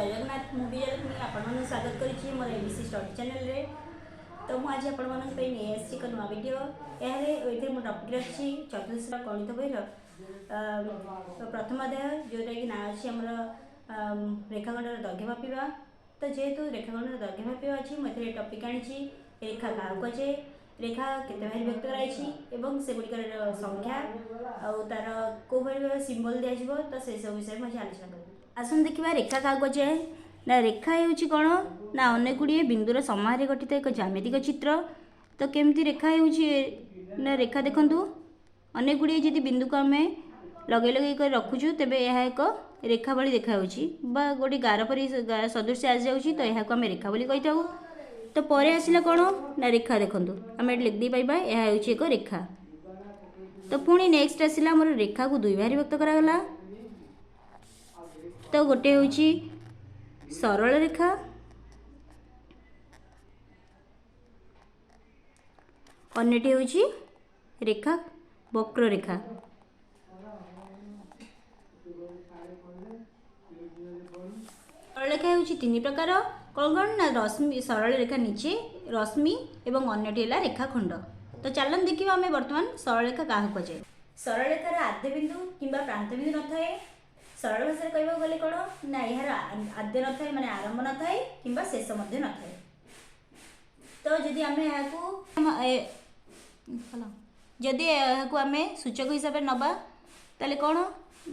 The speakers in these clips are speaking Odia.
ଜୟ ଜଗନ୍ନାଥ। ମୁଁ ବିଜୟଲକ୍ଷ୍ମୀ ଆପଣମାନଙ୍କୁ ସ୍ୱାଗତ କରୁଛି ମୋର ଏବିସି ଷ୍ଟଡି ଚ୍ୟାନେଲରେ। ତ ମୁଁ ଆଜି ଆପଣମାନଙ୍କ ପାଇଁ ନେଇ ଆସିଛି ଏକ ନୂଆ ଭିଡ଼ିଓ। ଏହାରେ ଏଥିରେ ମୁଁ ଟପିକ୍ ରଖିଛି ଚତୁର୍ଥ ଗଣିତ ବହିର ପ୍ରଥମ ଅଧ୍ୟାୟ, ଯେଉଁଟାକି ନାଁ ଅଛି ଆମର ରେଖାଖଣ୍ଡର ଦୈର୍ଘ୍ୟ ମାପିବା। ତ ଯେହେତୁ ରେଖାଖଣ୍ଡର ଦୈର୍ଘ୍ୟ ମାପିବା ଅଛି, ମୁଁ ଏଥିରେ ଟପିକ୍ ଆଣିଛି ରେଖା କାହାକୁ କୁହାଯାଏ, ରେଖା କେତେ ଭାଗରେ ବିଭକ୍ତ କରାଯାଇଛି ଏବଂ ସେଗୁଡ଼ିକର ସଂଖ୍ୟା ଆଉ ତାର କେଉଁଭଳି ଭାବେ ସିମ୍ବଲ ଦିଆଯିବ, ତ ସେସବୁ ବିଷୟରେ ମୁଁ ଆଜି ଆଲୋଚନା କରିବି। ଆସନ୍ତୁ ଦେଖିବା ରେଖା କାହାକୁ କୁହାଯାଏ। ନା, ରେଖା ହେଉଛି କ'ଣ ନା ଅନେକ ଗୁଡ଼ିଏ ବିନ୍ଦୁର ସମାହାରରେ ଗଠିତ ଏକ ଜ୍ୟାମିତିକ ଚିତ୍ର। ତ କେମିତି ରେଖା ହେଉଛି ନା, ରେଖା ଦେଖନ୍ତୁ, ଅନେକ ଗୁଡ଼ିଏ ଯଦି ବିନ୍ଦୁକୁ ଆମେ ଲଗେଇ ଲଗେଇ କରି ରଖୁଛୁ, ତେବେ ଏହା ଏକ ରେଖା ଭଳି ଦେଖାଯାଉଛି ବା ଗୋଟେ ଗାର ପରି ସଦୃଶ୍ୟ ଆସିଯାଉଛି। ତ ଏହାକୁ ଆମେ ରେଖା ବୋଲି କହିଥାଉ। ତ ପରେ ଆସିଲା କ'ଣ ନା ରେଖା ଦେଖନ୍ତୁ, ଆମେ ଏଠି ଲେଖିଦେଇ ପାରିବା ଏହା ହେଉଛି ଏକ ରେଖା। ତ ପୁଣି ନେକ୍ସଟ ଆସିଲା ଆମର ରେଖାକୁ ଦୁଇ ଭାଗରେ ବିଭକ୍ତ କରାଗଲା। ତ ଗୋଟେ ହେଉଛି ସରଳ ରେଖା, ଅନ୍ୟଟି ହେଉଛି ରେଖା ବକ୍ରରେଖା। ସରଳରେଖା ହେଉଛି ତିନି ପ୍ରକାର। କ'ଣ କ'ଣ ନା ରଶ୍ମି, ସରଳ ରେଖା ନିଜେ, ରଶ୍ମି ଏବଂ ଅନ୍ୟଟି ହେଲା ରେଖାଖଣ୍ଡ। ତ ଚାଲନ୍ତୁ ଦେଖିବା ଆମେ ବର୍ତ୍ତମାନ ସରଳରେଖା କାହାକୁ କୁହାଯାଏ। ସରଳରେଖାର ଆଦ୍ୟ ବିନ୍ଦୁ କିମ୍ବା ପ୍ରାନ୍ତ ବିନ୍ଦୁ ନଥାଏ। ସରଳ ଭାଷାରେ କହିବାକୁ ଗଲେ କ'ଣ ନା ଏହାର ଆଦ୍ୟ ନଥାଏ, ମାନେ ଆରମ୍ଭ ନଥାଏ କିମ୍ବା ଶେଷ ମଧ୍ୟ ନଥାଏ। ତ ଯଦି ଏହାକୁ ଆମେ ସୂଚକ ହିସାବରେ ନେବା, ତାହେଲେ କ'ଣ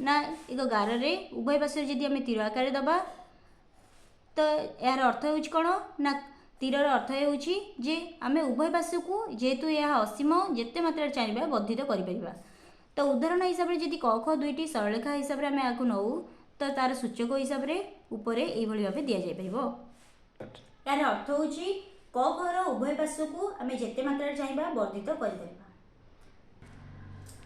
ନା ଏକ ଗାରରେ ଉଭୟ ପାର୍ଶ୍ୱରେ ଯଦି ଆମେ ତୀର ଆକାରରେ ଦେବା, ତ ଏହାର ଅର୍ଥ ହେଉଛି କ'ଣ ନା ତୀରର ଅର୍ଥ ହେଉଛି ଯେ ଆମେ ଉଭୟ ପାର୍ଶ୍ୱକୁ, ଯେହେତୁ ଏହା ଅସୀମ, ଯେତେ ମାତ୍ରାରେ ଚାହିଁବା ବର୍ଦ୍ଧିତ କରିପାରିବା। ତ ଉଦାହରଣ ହିସାବରେ ଯଦି କ ଖ ଦୁଇଟି ସରଳରେଖା ହିସାବରେ ଆମେ ଏହାକୁ ନେଉ, ତ ତାର ସୂଚକ ହିସାବରେ ଉପରେ ଏଇଭଳି ଭାବେ ଦିଆଯାଇପାରିବ। ଏହାର ଅର୍ଥ ହେଉଛି କ ଖର ଉଭୟ ପାର୍ଶ୍ୱକୁ ଆମେ ଯେତେ ମାତ୍ରାରେ ଚାହିଁବା ବର୍ଦ୍ଧିତ କରିପାରିବା।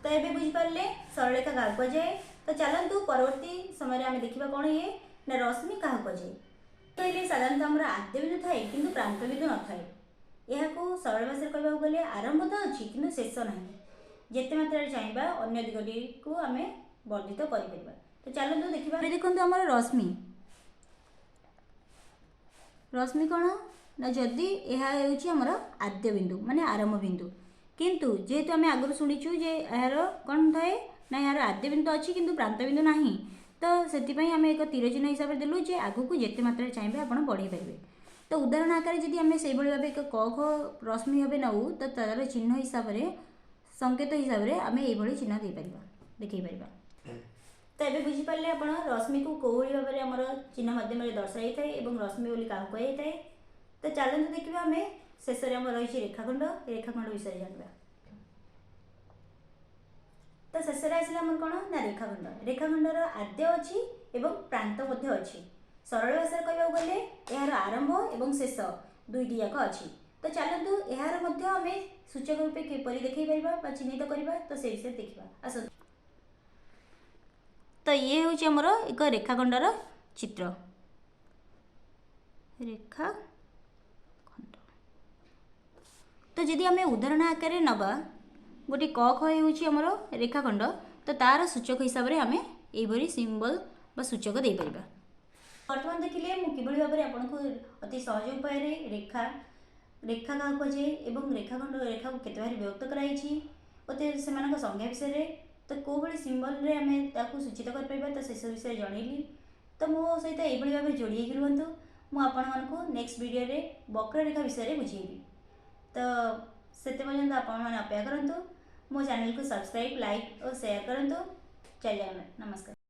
ତ ଏବେ ବୁଝିପାରିଲେ ସରଳରେଖା କାହାକୁ କୁହାଯାଏ। ତ ଚାଲନ୍ତୁ ପରବର୍ତ୍ତୀ ସମୟରେ ଆମେ ଦେଖିବା କ'ଣ ଇଏ ନା ରଶ୍ମି କାହାକୁ କୁହାଯାଏ। କହିଲେ ସାଧାରଣତଃ ଆମର ଆଦ୍ୟ ବିନ୍ଦୁ ଥାଏ କିନ୍ତୁ ପ୍ରାନ୍ତ ବିନ୍ଦୁ ନଥାଏ। ଏହାକୁ ସରଳ ଭାଷାରେ କହିବାକୁ ଗଲେ ଆରମ୍ଭ ତ ଅଛି କିନ୍ତୁ ଶେଷ ନାହିଁ। ଯେତେ ମାତ୍ରାରେ ଚାହିଁବା ଅନ୍ୟ ଦିଗଟିକୁ ଆମେ ବର୍ଦ୍ଧିତ କରିପାରିବା। ତ ଚାଲନ୍ତୁ ଦେଖିବା। ଏବେ ଦେଖନ୍ତୁ ଆମର ରଶ୍ମି। ରଶ୍ମି କ'ଣ ନା ଯଦି ଏହା ହେଉଛି ଆମର ଆଦ୍ୟ ବିନ୍ଦୁ, ମାନେ ଆରମ୍ଭ ବିନ୍ଦୁ, କିନ୍ତୁ ଯେହେତୁ ଆମେ ଆଗରୁ ଶୁଣିଛୁ ଯେ ଏହାର କ'ଣ ଥାଏ ନା ଏହାର ଆଦ୍ୟ ବିନ୍ଦୁ ଅଛି କିନ୍ତୁ ପ୍ରାନ୍ତ ବିନ୍ଦୁ ନାହିଁ, ତ ସେଥିପାଇଁ ଆମେ ଏକ ତୀର ଚିହ୍ନ ହିସାବରେ ଦେଲୁ ଯେ ଆଗକୁ ଯେତେ ମାତ୍ରାରେ ଚାହିଁବେ ଆପଣ ବଢ଼େଇ ପାରିବେ। ତ ଉଦାହରଣ ଆକାରରେ ଯଦି ଆମେ ସେଇଭଳି ଭାବେ ଏକ କ ଖ ରଶ୍ମି ଭାବେ ନେଉ, ତ ତାର ଚିହ୍ନ ହିସାବରେ, ସଂକେତ ହିସାବରେ ଆମେ ଏଇଭଳି ଚିହ୍ନ ଦେଇପାରିବା, ଦେଖେଇ ପାରିବା। ତ ଏବେ ବୁଝିପାରିଲେ ଆପଣ ରଶ୍ମିକୁ କେଉଁଭଳି ଭାବରେ ଆମର ଚିହ୍ନ ମାଧ୍ୟମରେ ଦର୍ଶାଯାଇଥାଏ ଏବଂ ରଶ୍ମି ବୋଲି କାହାକୁ କୁହାଯାଇଥାଏ। ତ ଚାଲନ୍ତୁ ଦେଖିବା ଆମେ ଶେଷରେ ଆମର ରହିଛି ରେଖାଖଣ୍ଡ, ରେଖାଖଣ୍ଡ ବିଷୟରେ ଜାଣିବା। ତ ଶେଷରେ ଆସିଲା ଆମର କ'ଣ ନା ରେଖାଖଣ୍ଡ। ରେଖାଖଣ୍ଡର ଆଦ୍ୟ ଅଛି ଏବଂ ପ୍ରାନ୍ତ ମଧ୍ୟ ଅଛି। ସରଳ ଭାଷାରେ କହିବାକୁ ଗଲେ ଏହାର ଆରମ୍ଭ ଏବଂ ଶେଷ ଦୁଇଟି ଯାକ ଅଛି। ତ ଚାଲନ୍ତୁ ଏହାର ମଧ୍ୟ ଆମେ ସୂଚକ ରୂପେ କିପରି ଦେଖାଇ ପାରିବା ବା ଚିହ୍ନିତ କରିବା, ତ ସେ ବିଷୟରେ ଦେଖିବା ଆସନ୍ତୁ। ତ ଇଏ ହେଉଛି ଆମର ଏକ ରେଖାଖଣ୍ଡର ଚିତ୍ର, ରେଖାଖଣ୍ଡ। ତ ଯଦି ଆମେ ଉଦାହରଣ ଆକାରରେ ନେବା, ଗୋଟିଏ କ ଖ ହେଉଛି ଆମର ରେଖାଖଣ୍ଡ, ତ ତାର ସୂଚକ ହିସାବରେ ଆମେ ଏଇଭଳି ସିମ୍ବଲ ବା ସୂଚକ ଦେଇପାରିବା। ବର୍ତ୍ତମାନ ଦେଖିଲେ ମୁଁ କିଭଳି ଭାବରେ ଆପଣଙ୍କୁ ଅତି ସହଜ ଉପାୟରେ ରେଖା କାହାକୁ କୁହାଯାଏ ଏବଂ ରେଖାଖଣ୍ଡ, ରେଖାକୁ କେତେ ଭାଗରେ ବିଭକ୍ତ କରାଯାଇଛି ଓ ସେମାନଙ୍କ ସଂଜ୍ଞା ବିଷୟରେ, ତ କେଉଁଭଳି ସିମ୍ବଲରେ ଆମେ ତାକୁ ସୂଚିତ କରିପାରିବା, ତ ସେସବୁ ବିଷୟରେ ଜଣେଇଲି। ତ ମୋ ସହିତ ଏଇଭଳି ଭାବରେ ଯୋଡ଼ି ହେଇକି ରୁହନ୍ତୁ। ମୁଁ ଆପଣମାନଙ୍କୁ ନେକ୍ସଟ ଭିଡ଼ିଓରେ ବକ୍ରରେଖା ବିଷୟରେ ବୁଝେଇବି। ତ ସେତେ ପର୍ଯ୍ୟନ୍ତ ଆପଣମାନେ ଅପେକ୍ଷା କରନ୍ତୁ। ମୋ ଚ୍ୟାନେଲକୁ ସବସ୍କ୍ରାଇବ୍, ଲାଇକ୍ ଓ ସେୟାର କରନ୍ତୁ। ଜୟ ଜଗନ୍ନାଥ, ନମସ୍କାର।